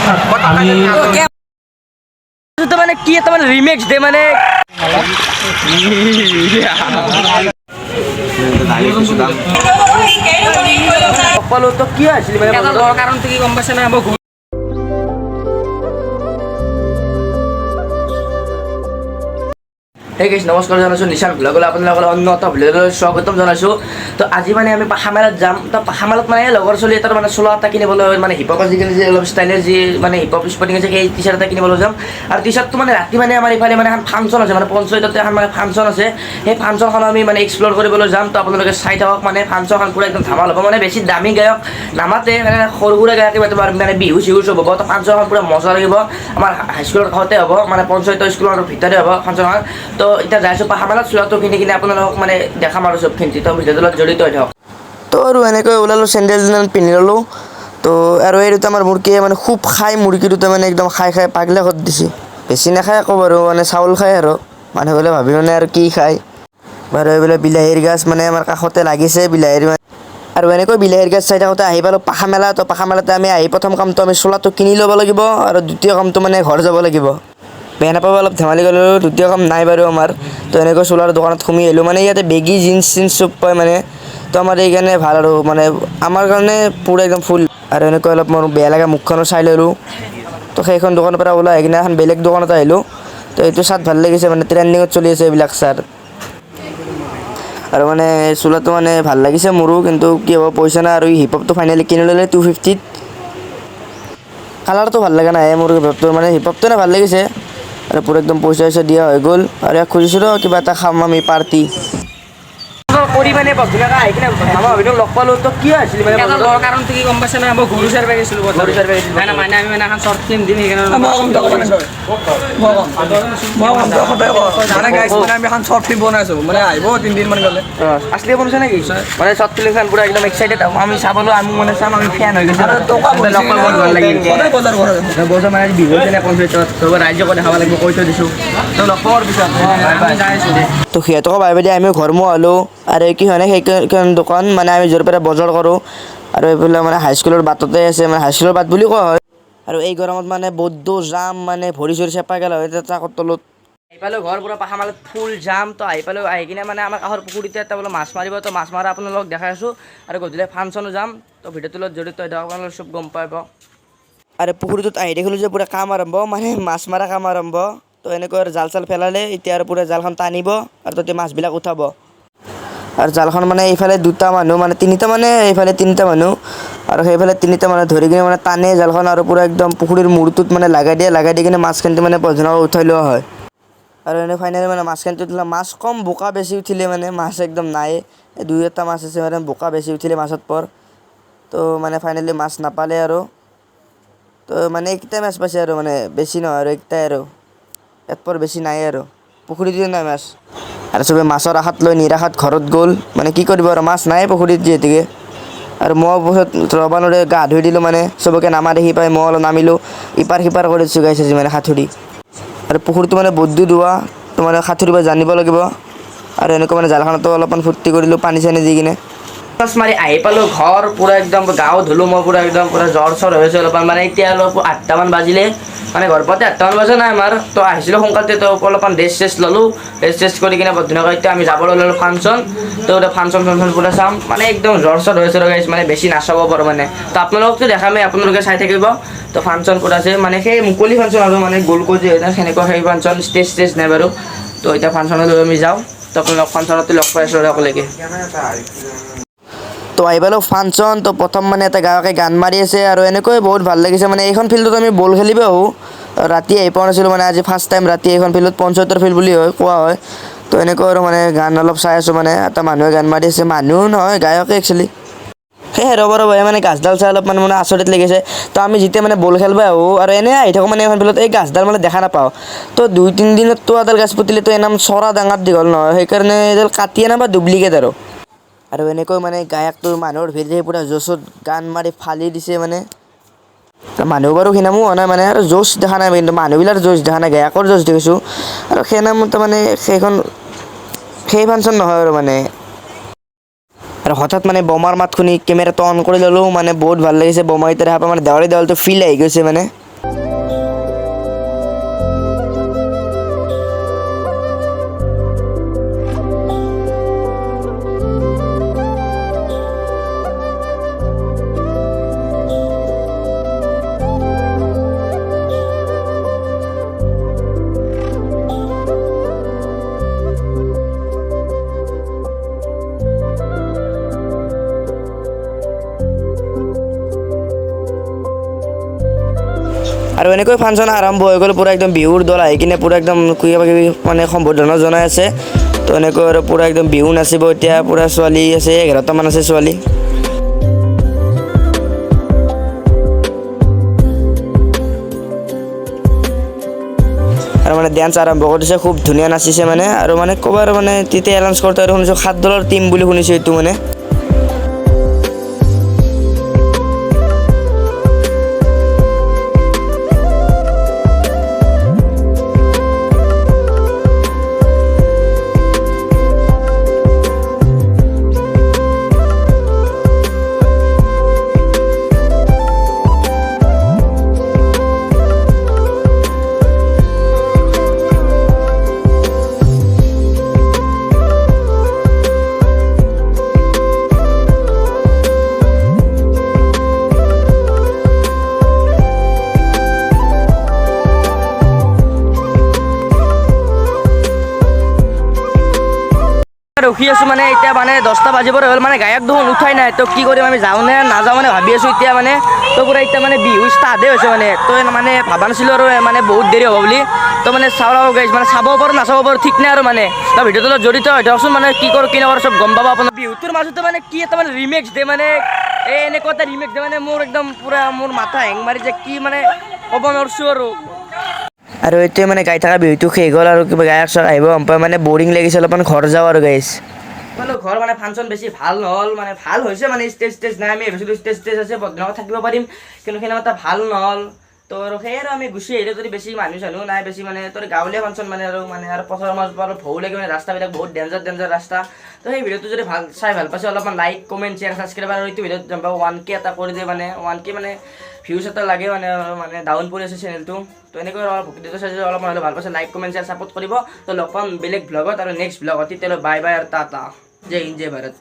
আমি তো মানে কি এটা মানে ৰিমিক্স দে মানে। লগ পালো তো কি আছিল মানে কাৰণটো কি গম পাইছে না? মই সেই গাইছ, নমস্কাৰ জনাইছোঁ। নিশান ভ্লগলৈ আপোনালোকৰ অন্য এটা ভিডিঅ'লৈ স্বাগতম জনাইছোঁ। তো আজি মানে আমি পাখামেলাত যাম। তো পাখামেলাত মানে লগৰ ছোৱালী এটাৰ মানে চোলা এটা কিনিবলৈ, মানে হিপ হপ আজিকালি যে অলপ ষ্টাইলৰ যি মানে হিপ হপ স্পৰ্টিং আছে, সেই টি চাৰ্ট এটা কিনিবলৈ যাম। আৰু টি চাৰ্টটো মানে ৰাতি মানে আমাৰ ইফালে মানে এখন ফাংচন আছে, মানে পঞ্চায়ততে এখন মানে ফাংচন আছে। সেই ফাংচনখন আমি মানে এক্সপ্ল'ৰ কৰিবলৈ যাম। তো আপোনালোকে চাই থাকক, মানে ফাংচনখন পূৰা একদম ধামাল হ'ব। মানে বেছি দামী গায়ক নামাতে, মানে সৰু সুৰা গায়কে মাতিব আৰু মানে বিহু চিহু চব হ'ব। তো ফাংচনখন পূৰা মজা লাগিব। আমাৰ হাইস্কুলৰ কাষতে হ'ব, মানে পঞ্চায়তৰ স্কুলৰ ভিতৰতে হ'ব ফাংচনখন। তো এতিয়া যাইছোঁ পাহামেলাত চোলাটো কিনি কিনে আপোনালোকক মানে দেখাম আৰু চবখিনি। তো ভিডিঅ'টোৰ লগত জড়িত হৈ থাকক। তো আৰু এনেকৈ ওলালোঁ, চেণ্ডেল তেণ্ডেল পিন্ধি ল'লোঁ। তো আৰু এই দুটা আমাৰ মুৰ্গীয়ে মানে খুব খাই, মুৰ্গী দুটা মানে একদম খাই খাই পাগলা কৰি দিছে। বেছি নাখায় আকৌ বাৰু, মানে চাউল খায়। আৰু মানুহবিলাক ভাবি মানে আৰু কি খায় বাৰু। এইবিলাক বিলাহীৰ গাছ মানে আমাৰ কাষতে লাগিছে বিলাহীৰ। আৰু এনেকৈ বিলাহীৰ গাছ চাই থাকোঁতে আহি পালোঁ পাখামেলা। তো পাখামেলাতে আমি আহি প্ৰথম কামটো আমি চোলাটো কিনি ল'ব লাগিব আৰু দ্বিতীয় কামটো মানে ঘৰ যাব লাগিব। বেয়া নাপাব, অলপ ধেমালি কৰিলোঁ। দ্বিতীয় কাম নাই বাৰু আমাৰ। তো এনেকৈ চোলাৰ দোকানত সোমাই আহিলোঁ। মানে ইয়াতে বেগী জিন্স চিন্স চব পায় মানে। তো আমাৰ এইকাৰণে ভাল আৰু মানে আমাৰ কাৰণে পূৰা একদম ফুল। আৰু এনেকৈ অলপ মোৰ বেয়া লগা মুখখনো চাই ল'লোঁ। তো সেইখন দোকানৰ পৰা ওলাই আহি কিনে এখন বেলেগ দোকানত আহিলোঁ। তো এইটো চাৰ্ট ভাল লাগিছে, মানে ট্ৰেণ্ডিঙত চলি আছে এইবিলাক চাৰ্ট। আৰু মানে চোলাটো মানে ভাল লাগিছে মোৰো, কিন্তু কি হ'ব, পইচা নাই। আৰু হিপ হপটো ফাইনেলি কিনি ল'লে 250ত। কালাৰটো ভাল লগা নাই মোৰ হিপ হপটো, মানে হিপ হপটো ভাল লাগিছে। আৰু পূৰা একদম পইচা চইচা দিয়া হৈ গ'ল। আৰু ইয়াক খুজিছিলোঁ কিবা এটা খাম আমি পাৰ্টি কৰি মানে ধুনীয়াকৈ আহি কিনে মামা ভাবিনক লগ পালোঁ। তো কি আছিল মানে এটা লোৱাৰ কাৰণটো কি গম পাইছে না? মই গৰু চাৰিব গৈছিলোঁ বজাৰত। গৰু চাৰিব গৈছিলোঁ। নাই নাই, মানে আমি মানে এখন শ্বৰ্ট ফিল্ম দিম, সেইকাৰণে। মই কম, সদায় কওঁ মানে গাইছ, মানে আমি এখন শ্বৰ্ট ফিল্ম বনাইছো, মানে আহিব 3 দিনমান গ'লে। আছলি বনাইছে নেকি? মানে শ্বৰ্ট ফিল্মখন পূৰা একদম এক্সাইটেড আমি চাবলৈ, আমি মানে চাম, আমি ফেন হৈ গৈছোঁ। টকা লগ পাই বহুত ভাল লাগিল। সদায় বজাৰ কৰা। বজাৰ মানে আজি বিহু হৈছে নে পঞ্চায়তত, চব ৰাইজকো দেখাব লাগিব, কৈ থৈ দিছোঁ। তো লগ পাওঁ পিছত, বাই বাই। তো সিহঁতকো বাই বাই দি আমিও ঘৰমুৱা হ'লোঁ। আৰু কি হয় সেইখন দোকান মানে আমি য'ৰ পৰা বজাৰ কৰোঁ। আৰু এইফালে মানে হাইস্কুলৰ বাটতে আছে, মানে হাইস্কুলৰ বাট বুলি কোৱা হয়। আৰু এই গৰমত মানে বৈদ্য জাম, মানে ভৰি চৰি চেপা গ'ল হয় ট্ৰাকৰ তলত। আহি পালোঁ ঘৰ, পূৰা পাখামালত ফুল জাম। তো আহি পালোঁ, আহি কিনে মানে আমাৰ কাষৰ পুখুৰীতে এটা বোলে মাছ মাৰিব। তো মাছ মাৰা আপোনালোকক দেখাই আছোঁ আৰু গধূলি ফাংচনো যাম। তো ভিডিঅ'টোৰ লগত জড়িত হৈ থাকক, আপোনালোকে চব গম পাব। আৰু পুখুৰীটোত আহি দেখিলোঁ যে পূৰা কাম আৰম্ভ, মানে মাছ মৰা কাম আৰম্ভ। তো এনেকৈ আৰু জাল চাল পেলালে, এতিয়া আৰু পূৰা জালখন টানিব আৰু তাতে মাছবিলাক উঠাব। আৰু জালখন মানে এইফালে দুটা মানুহ, মানে তিনিটা, মানে এইফালে তিনিটা মানুহ আৰু সেইফালে তিনিটা মানুহ ধৰি কিনে মানে টানে জালখন আৰু পূৰা একদম পুখুৰীৰ মূৰটোত মানে লগাই দিয়ে। লগাই দি কিনে মাছখিনি মানে ধুনীয়াকৈ উঠাই লোৱা হয়। আৰু এনে ফাইনেলি মানে মাছখিনি উঠিলে, মাছ কম বোকা বেছি উঠিলে, মানে মাছ একদম নাই। এই দুই এটা মাছ আছে, মানে বোকা বেছি উঠিলে মাছত পৰ। তো মানে ফাইনেলি মাছ নাপালে আৰু। তো মানে এইকেইটাই মাছ পাইছে আৰু, মানে বেছি নহয় আৰু এইকেইটাই আৰু, ইয়াত পৰ বেছি নাই আৰু পুখুৰীটো নাই মাছ। আৰু চবে মাছৰ আশাত লৈ নিৰাশাত ঘৰত গ'ল। মানে কি কৰিব আৰু, মাছ নাই পুখুৰীত যিহেতুকে। আৰু মই পিছত ৰ'ব নোৱাৰি গা ধুই দিলোঁ। মানে চবকে নামা দেখি পাই মই অলপ নামিলোঁ, ইপাৰ সিপাৰ কৰি দিছোঁ গাইছে মানে সাঁতুৰি। আৰু পুখুৰীটো মানে বদ্যু দোৱা, তো মানে সাঁতুৰিব জানিব লাগিব। আৰু এনেকুৱা মানে জালখনতো অলপমান ফূৰ্তি কৰিলোঁ পানী চানী দি কিনে। মাছ মাৰি আহি পালোঁ ঘৰ, পূৰা একদম গাও ধুলোঁ মই, পূৰা একদম পূৰা জ্বৰ চৰ হৈ আছে অলপমান। মানে এতিয়া অলপ 8টামান বাজিলে, মানে ঘৰ পাওঁতে 8টামান বজা নাই আমাৰ। তো আহিছিলোঁ সোনকালতে, তো অলপমান ৰেষ্ট চেষ্ট ল'লোঁ। ৰেষ্ট চেষ্ট কৰি কিনে ধুনীয়াকৈ এতিয়া আমি যাব ল'লোঁ ফাংচন। তো এতিয়া ফাংচন চাংচন পূৰা চাম। মানে একদম জ্বৰ চৰ হৈ আছে গাইছ, মানে বেছি নাচাব পাৰোঁ মানে। তো আপোনালোকতো দেখামেই, আপোনালোকে চাই থাকিব। তো ফাংচন পূৰা আছে, মানে সেই মুকলি ফাংচন আৰু মানে গোলকৈ যে হয় না, সেনেকুৱা সেই ফাংচন, ষ্টেজ ষ্টেজ নাই বাৰু। তো এতিয়া ফাংচনলৈ আমি যাওঁ। তো আপোনালোক ফাংচনতে লগ পাই আছোঁ সকলোকে। তো আহি পালোঁ ফাংচন। তো প্ৰথম মানে এটা গায়কে গান মাৰি আছে আৰু এনেকৈ বহুত ভাল লাগিছে। মানে এইখন ফিল্ডত আমি বল খেলিব আহোঁ, ৰাতি আহি পোৱা নাছিলোঁ। মানে আজি ফাৰ্ষ্ট টাইম ৰাতি এইখন ফিল্ডত, পঞ্চায়তৰ ফিল্ড বুলি হয় কোৱা হয়। তো এনেকৈ আৰু মানে গান অলপ চাই আছোঁ, মানে এটা মানুহে গান মাৰি আছে, মানুহ নহয়, গায়কে একচুৱেলি। সেই ৰ'ব ৰ'ব, এই মানে গাছডাল চাই অলপমান মানে আচৰিত লাগিছে। তো আমি যেতিয়া মানে বল খেলিব আহোঁ আৰু এনেই আহি থাকোঁ, মানে এইখন ফিল্ডত এই গাছডাল মানে দেখা নাপাওঁ। তো 2-3 দিনততো এডাল গাছ পুতিলে তো এনাম চৰা ডাঙৰ দীঘল নহয়, সেইকাৰণে এডাল কাটি আনা বা ডুপ্লিকেট আৰু। আৰু এনেকৈ মানে গায়কটো মানুহৰ ভিৰ দেখি পূৰা জোচত গান মাৰি ফালি দিছে। মানে মানুহ বাৰু সিনামো হোৱা নাই, মানে আৰু জোচ দেখা নাই, কিন্তু মানুহবিলাৰ জোচ দেখা নাই, গায়কৰ জোচ দেখিছোঁ। আৰু সেইনামতে মানে সেইখন সেই ফাংচন নহয় আৰু মানে। আৰু হঠাৎ মানে বোমাৰ মাত শুনি কেমেৰাটো অন কৰি ল'লোঁ। মানে বহুত ভাল লাগিছে বোমা কেইটা দেখা পাই, মানে দেৱালী দেৱালীটো ফিল আহি গৈছে মানে। আৰু এনেকৈ ফাংচন আৰম্ভ হৈ গ'ল। পূৰা একদম বিহুৰ দল আহি কিনে পূৰা একদম কিবা কিবি মানে সম্বৰ্ধনা জনাই আছে। তো এনেকৈ আৰু পূৰা একদম বিহু নাচিব এতিয়া। পূৰা ছোৱালী আছে, 11টামান আছে ছোৱালী। আৰু মানে ডেন্স আৰম্ভ কৰিছে, খুব ধুনীয়া নাচিছে মানে। আৰু মানে ক'বাৰ মানে তেতিয়া এনাউন্স কৰোঁতে আৰু শুনিছোঁ 7 দলৰ টীম বুলি শুনিছোঁ এইটো মানে। ৰখি আছোঁ মানে এতিয়া মানে 10টা বাজিবৰ হ'ল, মানে গায়ক দেখোন উঠাই নাই। তো কি কৰিম, আমি যাওঁ নে নাযাওঁ মানে ভাবি আছোঁ এতিয়া মানে। তো পূৰা এতিয়া মানে বিহু ষ্টাৰ্টে হৈছে মানে। তো মানে ভাবা নাছিলোঁ আৰু মানে বহুত দেৰি হ'ব বুলি। তো মানে চাওঁ গাইজ, মানে চাব পাৰোঁ নাচাব পাৰোঁ ঠিক নাই আৰু মানে। তো ভিডিঅ'টোৰ লগত জড়িত হৈ থাকচোন, মানে কি কৰোঁ কি নকৰোঁ চব গম পাব আপোনাৰ। বিহুটোৰ মাজতে মানে কি এটা মানে ৰিমেক্স দে, মানে এই এনেকুৱা এটা ৰিমেক্স দে, মানে মোৰ একদম পূৰা মোৰ মাথা হেং মাৰি যে কি মানে ক'ব নোৱাৰছোঁ আৰু। আৰু এইটোৱে মানে গাই থকা বিহুটো শেষ হ'ল আৰু কিবা গায়ক চায়ক আহিব গম পাই মানে বৰিং লাগিছে অলপমান, ঘৰ যাওঁ আৰু গাইজ। মানে ঘৰ মানে ফাংচন বেছি ভাল নহ'ল, মানে ভাল হৈছে মানে ষ্টেজ ষ্টেজ নাই, আমি ভাবিছিলোঁ ষ্টেজ ষ্টেজ আছে বদনামত থাকিব পাৰিম, কিন্তু সেইদিনা এটা ভাল নহ'ল। তো আৰু সেয়ে আৰু আমি গুচি আহিলোঁ। যদি বেছি মানুহ চানুহ নাই বেছি, মানে তোৰ গাঁৱলীয়া ফাংচন মানে আৰু মানে আৰু পথাৰৰ মাজত আৰু ভয়ো লাগে, মানে ৰাস্তাবিলাক বহুত ডেঞ্জাৰ ডেঞ্জাৰ ৰাস্তা। তো সেই ভিডিঅ'টো যদি ভাল চাই ভাল পাইছে অলপমান লাইক কমেণ্ট শ্বেয়াৰ ছাবস্ক্ৰাইব, আৰু এইটো ভিডিঅ'ত গম পাব 1K এটা কৰি দিয়ে, মানে 1K মানে ভিউজ এটা লাগে, মানে মানে ডাউন পৰি আছে চেনেলটো। তো এনেকৈ অলপ ভিডিঅ'টো চাই যদি অলপমান হ'লেও ভাল পাইছে লাইক কমেণ্ট শ্বেয়াৰ ছাপোৰ্ট কৰিব। তো লগ পাম বেলেগ ভ্লগত আৰু নেক্সট ভ্লগত, তেতিয়াহ'লে বাই বাই আৰু টাটা, জয় হিন্দ জয় ভাৰত।